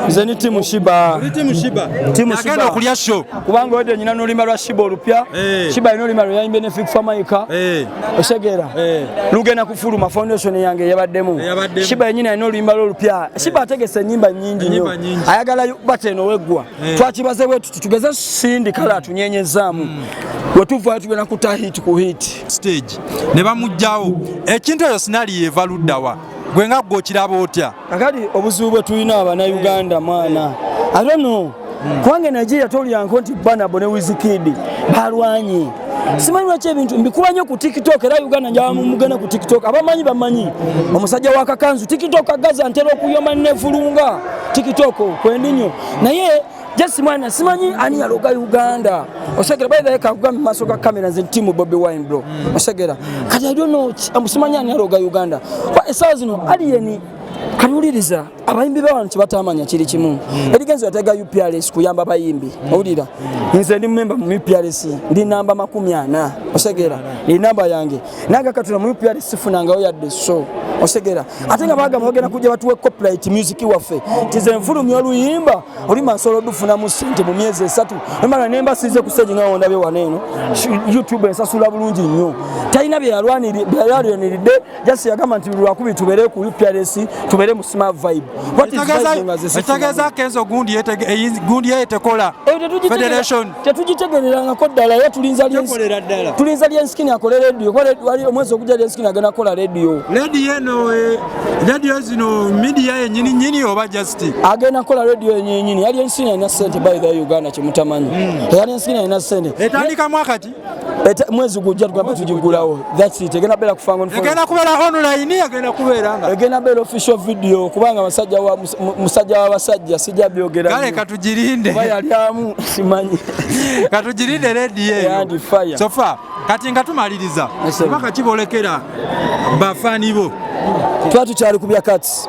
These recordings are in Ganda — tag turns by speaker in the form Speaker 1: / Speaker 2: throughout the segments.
Speaker 1: Nze ni team Sheebah.
Speaker 2: Oli team Sheebah?
Speaker 1: Team
Speaker 2: Agenda
Speaker 1: Sheebah.
Speaker 2: okulya show.
Speaker 1: Kubanga wedde nyina n'oluyimba lwa Sheebah olupya. Sheebah alina oluyimba lwe yayimbye ne Fik Fameica. Osegeera? Lugenda kufuluma, foundation yange eyabaddemu.
Speaker 2: Eyabaddemu.
Speaker 1: Sheebah yenyini alina oluyimba lwe olupya. Sheebah ategese ennyimba nnyingi nnyo.
Speaker 2: Ennyimba nnyingi.
Speaker 1: Ayagala bata eno weggwa. Twakibaze bwe tuti, tugeze Cindy kale atunyenyezaamu. Wetuvayo tugenda kuta hit ku hit.
Speaker 2: Stage ne bamugjawo. Ekintu eyo scenario eva luddawa? Gwe nga gwe okiraba otya?
Speaker 1: Kakati obuzibu bwe tulina Abannayuganda, mwana, I don't know, kubanga e Nigeria tolyanko nti Burna Boy ne Wizkid balwanye. Simanyi lwaki ebintu mbikuba nnyo ku TikTok. Era Uganda njaba mugenda ku TikTok, abamanyi bamanyi omusajja wa kakanzu TikTok agaza ntera okuyoma nevulunga TikTok kwendi nnyo. Naye just mwana, simanyi ani yaloga Uganda. Osegera? By the way, kakugamba mu maaso ga kamera, nze team Bobi Wine, bro. Osegera? Kati I don't know, simanyi ani yaloga Uganda. Kwa essaawa zino Alien kaliwuliriza abayimbi b'abantu kyebatamanya kiri kimu. Eddy Kenzo yatega UPRS kuyamba bayimbi. Owulira? Nze ndi memba mu UPRS, ndi namba 40. Osegera? Ndi namba yange nange katula mu UPRS, sifunangayo yadde. So osegera? Ate nga bagamba bagenda kujja batuwe copyright music waffe, tize nfulumya oluyimba olima nsobola odufunamu sente mu myezi 3 emala nemba sinze ku stage nga wondabye wano eno. YouTube ensasula bulungi nnyo. Talina byeyalwaniridde, just yagamba nti lwakubiri tubeere ku UPRS, tubeere mu smart vibe. What is vibe nga ze sifunamu?
Speaker 2: Ekitegeeza Kenzo gundi ye tekola.
Speaker 1: Eyo
Speaker 2: Federation.
Speaker 1: tetugitegererangako ddala, era tulinza
Speaker 2: Tekolera ddala.
Speaker 1: Tulinza Alien akole radio, kuba wali omwezi ogujja Alien agenda kukola radio.
Speaker 2: Radio eno, radio zino media yenyini nyini oba just
Speaker 1: Agenda kukola radio yenyinyini. Alien alina sente, by the way, Uganda kyemutamanyi, Alien alina sente.
Speaker 2: Etandika mwaka ki?
Speaker 1: Mwezi gujja tugamba tugigulawo. That's it. Egenda beera ku Fangon Phone.
Speaker 2: Egenda kubeera online, egenda kubeera nga
Speaker 1: Egenda beera official video, kubanga musajja w'abasajja sijja byogera
Speaker 2: Kale
Speaker 1: nnyo.
Speaker 2: katugirinde.
Speaker 1: Oba yalyamu simanyi.
Speaker 2: Katugirinde radio eyo.
Speaker 1: And fire.
Speaker 2: So far kati nga tumaliriza,
Speaker 1: Yes, sir.
Speaker 2: paka kibolekera bafaani bo.
Speaker 1: Tuba tukyali ku bya Kats.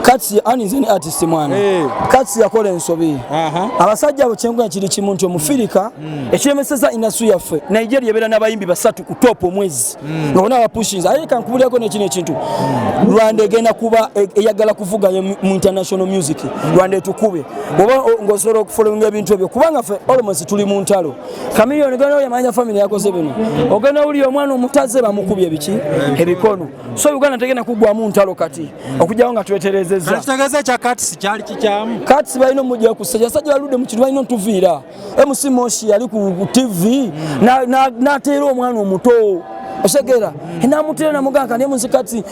Speaker 1: Kats ani? Nze ni artist, mwana. Kats yakola ensobi. Abasajja abo kyenkunya kiri kimu nti omufirika ekiremeseza industry yaffe, Nigeria ebeera n'abayimbi basatu ku top omwezi nga bonna bapushinze. Aye kankubulirako nekino ekintu, Rwanda egenda kuba eyagala kuvugayo mu international music. Rwanda etukube oba ng'osobola okufollowinga ebintu ebyo, kubanga ffe almost tuli mu ntalo. Chameleone genda oyamanya family yakoze bino, ogenda owulira omwana omutaze bamukubye biki ebikono. So Uganda tegenda kuggwamu ntalo kati okugyawo nga tweterezezza.
Speaker 2: Kati kitegeeza ekya Kats kyali kikyamu?
Speaker 1: Kati balina omujja ku stage. Abasajja baludde mu kintu, balina otuviira. MC Moshi yali ku TV n'ateera omwana omuto. Osegera? Namuteera namugamba kandi MC Kati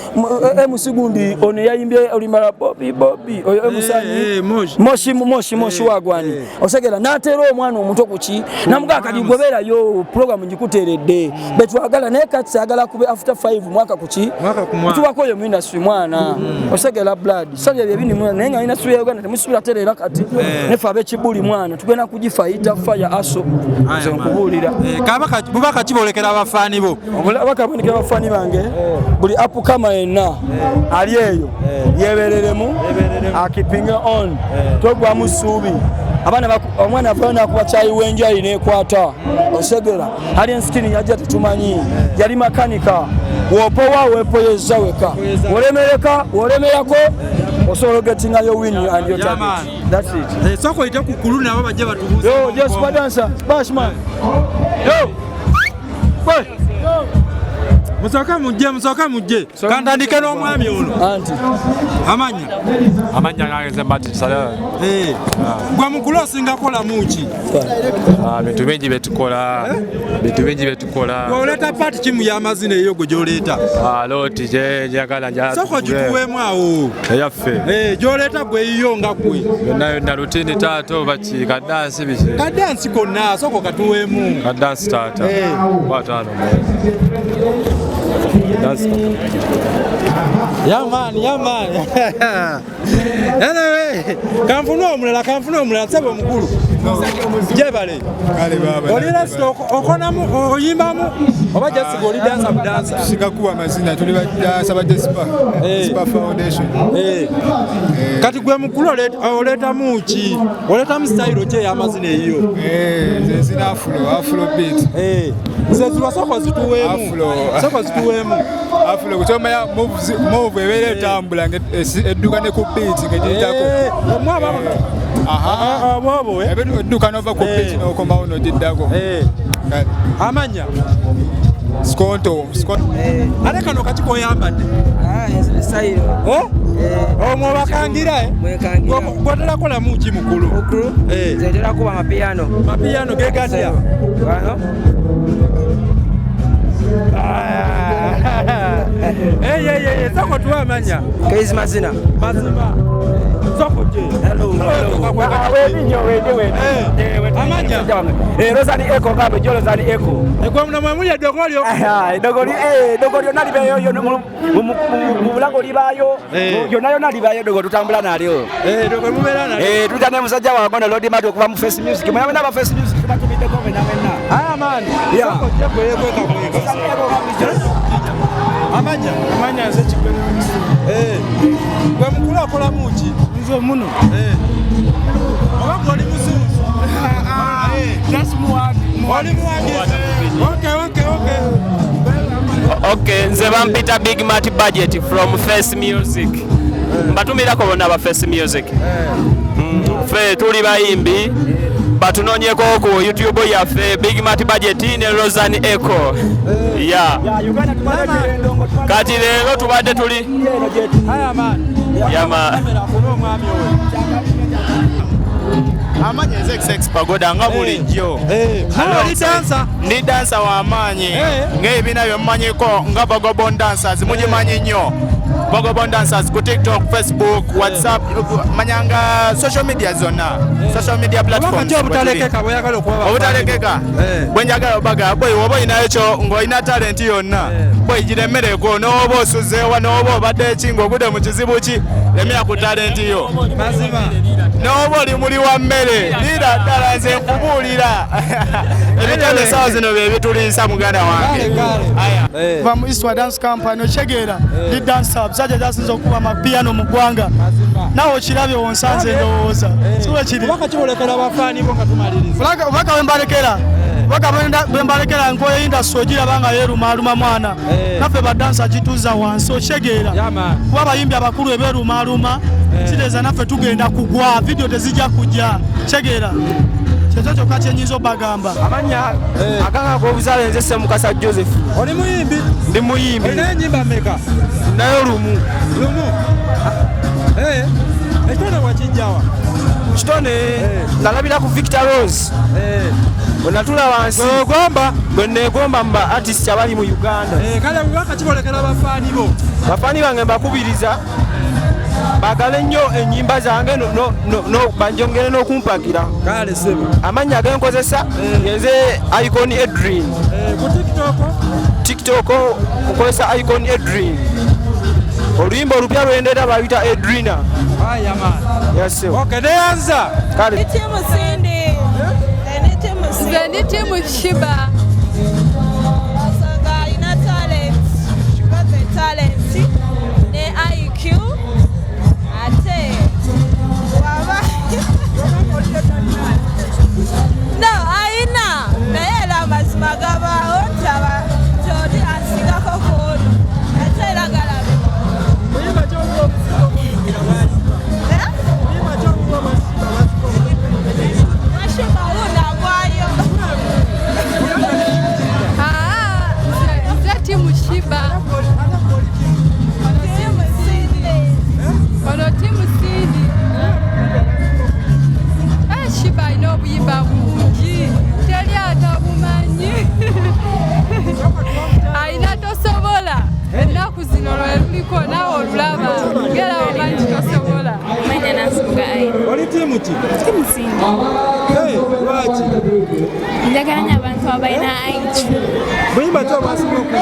Speaker 1: MC gundi ono yayimbye oluyimba lwa Bobi Bobi oyo MC ani?
Speaker 2: Moshi.
Speaker 1: Moshi, Moshi, Moshi wagwani. Osegera? N'ateera omwana omuto kuki namugamba kati gwebeerayo program ngikuteeredde betwagala. Naye kati ayagala kube after 5 mwaka kuki.
Speaker 2: Mwaka ku mwaka.
Speaker 1: Tubako oyo mu industry, mwana. Osegera, blood sabye bye bini mwana, naye nga industry ya Uganda temusuubira tereera kati. Nefe ab'ekibuli, mwana, tugenda kugifayita fire aso. Nze nkubuulira.
Speaker 2: Bubaka kibolekera abafaani bo?
Speaker 1: Bakabonekera bafaani bange, buli upcomer yenna ali eyo yebereremu, akipinge on, togwamu ssuubi. Abaana omwana avayo nakuba kyayi w'enjayi nekwata. Osegera? Alien Skin yajja tetumanyi, yali makanika. Wopowa wepoyeza weka, wolemereka wolemerako, osobola ogetingayo win and your
Speaker 2: Yeah,
Speaker 1: target.
Speaker 2: man.
Speaker 1: That's it.
Speaker 2: Sooka oyite ku kulu nabo bajje batubuuze.
Speaker 1: Yo, just dancer Bashman, yo boy.
Speaker 2: Musooke mujje, musooke mujje, kantandike n'omwami ono.
Speaker 1: Anti
Speaker 2: Amanya?
Speaker 3: Amannya gange nze Martin Saleh.
Speaker 2: Gwe mukulu, osinga kolamu ki?
Speaker 3: Ah, bintu bingi byetukola, bintu bingi byetukola.
Speaker 2: Gwe oleeta part ki mu y'amazina eyo gwe gy'oleeta?
Speaker 3: Ah, lot gye njagala njagala
Speaker 2: Sooka
Speaker 3: tuvuge.
Speaker 2: ogituweemu awo.
Speaker 3: Eyaffe?
Speaker 2: Gy'oleeta gwe eyiyo nga gwe.
Speaker 3: Yonna yonna routine taata, oba ki, kadansi, biki?
Speaker 2: Kadansi konna sooka okatuweemu.
Speaker 3: Kadansi taata. Kwataano dansi.
Speaker 2: Yeah man, yeah man. Anyway, kanfune omulala, kanfune omulala. Sebo omukulu. Jebale.
Speaker 4: Kale baba.
Speaker 2: Oli rasta okonamu, oyimbamu oba just oli dancer budansa?
Speaker 4: Tusinga kuwa amazina, tuli badansa ba Despa. Despa Foundation.
Speaker 2: Kati gwe mukulu oleetamu ki? Oleetamu style ki ey'amazina eyiyo?
Speaker 4: Nze nzina afro, afro beat.
Speaker 2: Nze ziwa, sooka zituweemu.
Speaker 4: Afro.
Speaker 2: Sooka zituweemu.
Speaker 4: Afro kutomanya move ebeera etambula edduka ne ku beat ng'egiyitako. Edduka n'ova ku beat n'okomawo n'ogiddako.
Speaker 2: Amanya
Speaker 4: Skonto.
Speaker 2: Ate kano kaki koyambadde? Omwo bakangira gwotera kolamu ki mukulu?
Speaker 5: Nze ntera kuba mapiyano.
Speaker 2: Mapiyano ge gatya? Soko tuwe amanya.
Speaker 5: Keizi mazina.
Speaker 2: Mazima. Soko je. Amanya.
Speaker 5: Rozani Eko ngambe jo Rozani Eko.
Speaker 2: Ekwa mna mwamuli edogo lyo.
Speaker 5: Edogo li edogo lyonna libeeyo yo mu bulango libaayo. Yonna yonna libaayo edogo tutambula nalyo.
Speaker 2: Edogo mubeera nalyo.
Speaker 5: Tuta ne musajja wange ono Lord Madu okuva mu Face Music. Mwena mwena aba Face Music tubatumiddeko mwena mwena.
Speaker 2: Aya man. Soko je kweka kweka. Amanya.
Speaker 6: Amanya nze kigwe.
Speaker 2: Gwe mukulu akola muki?
Speaker 6: Nze muno.
Speaker 2: Oba gwe oli muzungu?
Speaker 6: Just muwagi.
Speaker 2: Oli muwagi. Okay.
Speaker 7: Okay, nze bampita Big Mat Budget from Face Music. Mbatumirako bonna ba Face Music. Ffe tuli bayimbi. Batunonyeko ku YouTube yaffe Big Mat Budget ne Rosan Echo. Yeah. Kati leero tubadde tuli. Yama.
Speaker 8: Amanya nze XX Pagoda nga bulijjo.
Speaker 2: Oli dancer?
Speaker 8: Ndi dancer w'amaanyi. Ng'ebibiina bye mumanyiko nga Vagabond Dancers mugimanyi nnyo. Vagabond Dancers ku TikTok, Facebook, WhatsApp, manyanga social media zonna. Social media platforms.
Speaker 2: Obutalekeka bw'oyagala okuba.
Speaker 8: Obutalekeka. Bwe njagala obaga boy oba olinayo kyo ng'olina talent yonna. Boy giremereko n'oba osuzeewa n'oba obadde ki ng'ogudde mu kizibu ki lemera ku talent yo.
Speaker 2: Mazima.
Speaker 8: N'oba oli muli wa mmere lira ddala nze nkubuulira. Ebitone essaawa zino bye bituliisa muganda wange.
Speaker 6: Va mu Eastward Dance Company okitegeera ndi dancer musajja gyasinze okuba amapiano mu ggwanga. Naawe okirabye wonsanze ndowooza. Si bwe kiri?
Speaker 2: Obubaka kibolekera abafaani bo nga tumaliriza.
Speaker 6: Obubaka bwe mbalekera. Obubaka bwe mbalekera nkoye industry ogiraba nga yeerumaaluma mwana. Naffe badansa kituuza wansi okitegeera. Kuba abayimbi abakulu ebeerumaaluma kitegeeza naffe tugenda kugwa vidiyo tezijja kujja kitegeera. Kyekyo kyokka kye nnyinza obbagamba.
Speaker 5: Amanya akanga ak'obuzaale nze Ssemukasa Joseph.
Speaker 2: Oli muyimbi?
Speaker 5: Ndi muyimbi.
Speaker 2: Olina ennyimba mmeka?
Speaker 5: Nayo lumu.
Speaker 2: Lumu? Ekitone wakijjawa?
Speaker 5: Kitone nalabira ku Victor Rose. Bwe natula wansi.
Speaker 2: Bwe
Speaker 5: Bwe neegomba mu ba artist abali mu Uganda.
Speaker 2: Kale bubaka kibolekera bafaani bo.
Speaker 5: Bafaani bange mbakubiriza baagale nnyo ennyimba zange banjongere n'okumpagira.
Speaker 2: Kale ssebo.
Speaker 5: Amannya ge nkozesa ngenze Icon Edrin.
Speaker 2: Ku TikTok?
Speaker 5: TikTok nkozesa Icon Edrin. Oluyimba olupya lwendera bayita Edrina.
Speaker 2: Aya man.
Speaker 5: Yes sir.
Speaker 2: Okay, neyanza.
Speaker 5: Kale.
Speaker 9: Timu Cindy. Nze ndi timu Shiba. Osanga alina talent. She got the talent. Ne IQ. Ate waba. No, alina. Naye era amazima gabaawo nti oli asigako ku ono. Ate era galabe.
Speaker 10: Nze timu Shiba. Ono timu Cindy. Shiba alina obuyimba bungi teri atabumanyi. Alina tosobola. Ennaku zino lwe luliko naawe olulaba ngera omanyi tosobola.
Speaker 2: Oli timu ki?
Speaker 11: Timu Cindy.
Speaker 2: Lwaki?
Speaker 11: Njagala nnyo abantu abalina IQ.
Speaker 2: Buyimba ki obwasinga okuyimba?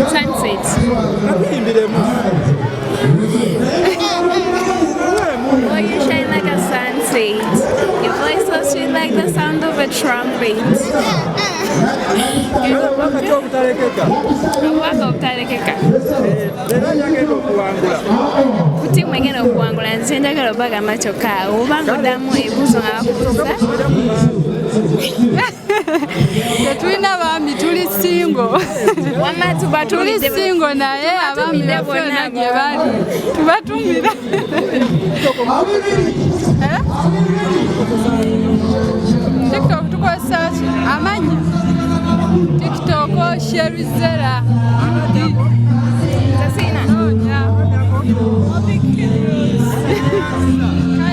Speaker 11: Sunset.
Speaker 2: Kakuyimbiremu.
Speaker 11: Oh, you shine like a sunset. Your voice so sweet like the sound of a trumpet.
Speaker 2: Obubaka ki obutalekeka?
Speaker 11: Obubaka obutalekeka.
Speaker 2: Leero njagenda okuwangula.
Speaker 11: Ku ttiimu egenda okuwangula nze njagala obagamba kyokka oba ng'oddamu ebibuuzo nga bakubuuza.
Speaker 10: Tetulina baami tuli single. single.
Speaker 11: Wamma
Speaker 10: Tuli
Speaker 11: tubatumidde.
Speaker 10: single naye abaami
Speaker 11: Tubatumidde
Speaker 10: baffe
Speaker 11: bonna
Speaker 10: yonna gye bali tubatumira. Eh? TikTok tukozesa ki? Amannya. TikTok Sherizera.